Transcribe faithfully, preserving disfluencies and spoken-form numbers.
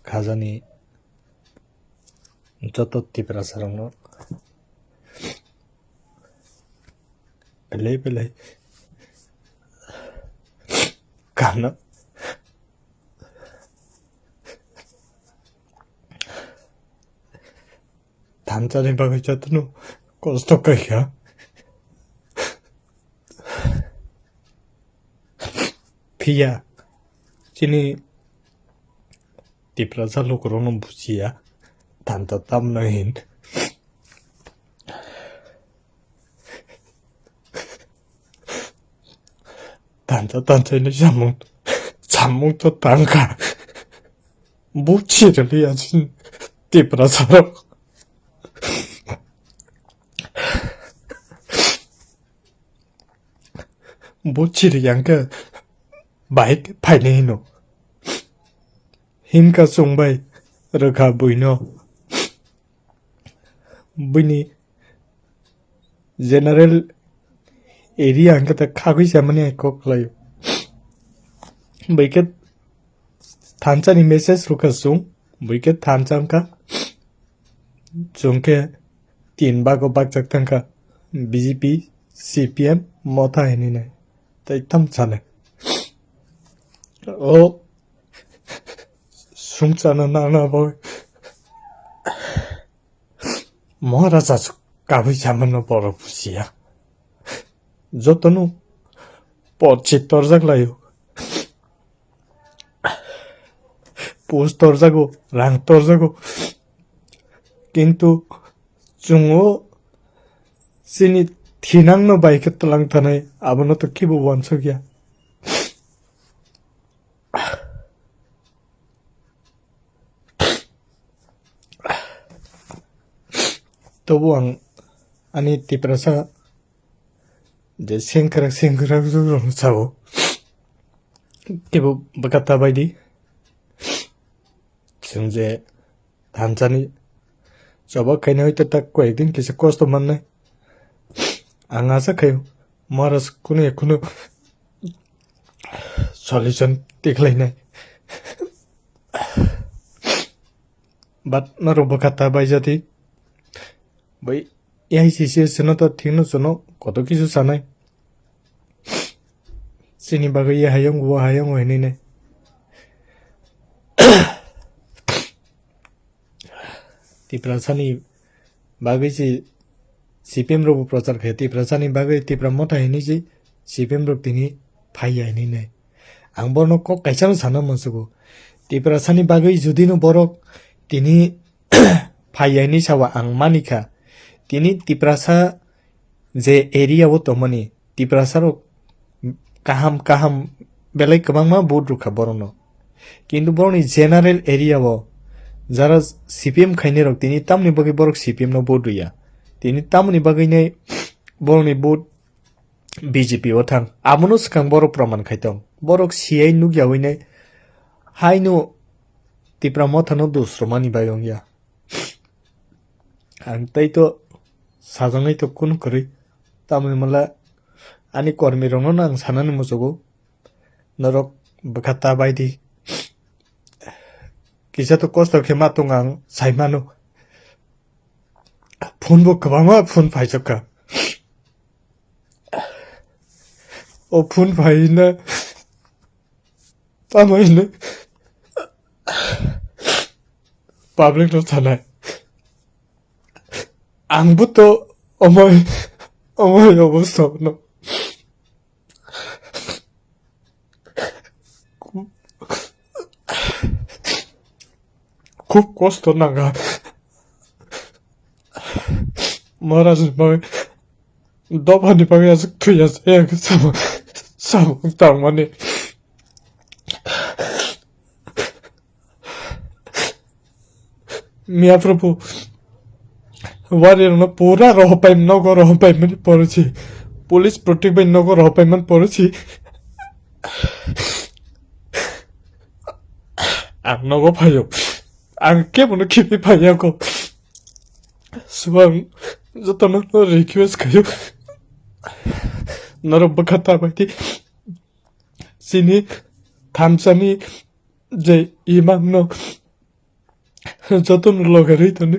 Khajani joto Tiprasarokno belai belai kaham. Thansa ni bagwi jotono kosto khaikha. Phiya chini Tiprasa lukurokno bujiya, thansa tamno hin. Thansa thansa ni samung, samung to tangkha. Buji rwliya chini Tiprasarok. Bo chiri yang khe bahai phainai hino. Himkha chwng bai rwkha buino. Buini general area hwnkhe ta khagwi chamani hai kok khlaio. Bai khe thansa ni message rwkha chwng, bai khe thansa wngkha. Chwng khe tin bago bakjak thangkha, B J P, C P M, Motha hinwi nai. Tei tam chale. O sungchana nana bo Maharaja kabui chamano borok bujiya. Jotono porchi torjak laio. Post torjago, rang torjago. Kintu chwng o chini thinangno bai khe twlang tanai, abono to kibo uansukya. Tobo ang ani Tiprasa je sengkrak sengkrak rokno sao. Kebo bwkha ta baidi. Chwng je thansani choba khaina hoi ta tak koi din kisa kosto mannai. Ang asa khaio Maharaj kunu ya kunu solution tikhlainai. But norok bwkha ta baijadi. Bai A I C C S no to thikno chwngno koto kisu sanai. Chini bagwi ye hayung, wo hayung hinwi nai. Tiprasani bagwi si C P M rok bo prochar khe, Tiprasani bagwi Tipra Motha hinwi si C P M rok tini phaiya hinwi nai. Ang bono kok kaisa no sana musugo. Tiprasani bagwi judi no borok tini phaiya hinwi sawa ang manikha. Tini Tiprasa je area o tongmani Tiprasa rok kaham kaham belai kwbangma vote rwkha borokno. Kintu borokni general area o jara C P M khainai rok tini tamni bagwi borok C P M no vote rwya. Tini tamoni bagwi nai borokni vote B J P o thang. Abono swkang borok proman khai tong. Borok siyai nukya hwinai haino Tipra Motha no dusromani bai wngya. Ang tei to sajaknai to kunu kwrwi. Tamoni mala ani kormi rokno no ang sanani muchugo. Norok bwkha ta baidi. Kisa to kosto khe ma tong ang sai mano. Phone bo kwbangma phone phaijak kha. O phone phaina tamo hino public no sanai. Ang bo to omoi omoi obostha no. Khub kosto nanga. Maharaj ni bagwi, dophani bagwi aswk thwiya saya khe samung, samung tangmani. Miya Prabhu, wari rokno pura rohopai, nogo rohopai mani porosi. Police protect bai nogo rohopai man porosi. Ang nogo phaio. Ang kebono khibi phaiya ko. Subang jotono request khaio. Norok bwkha ta bai di. Chini thamsani je imang no Jotono logar wi toni.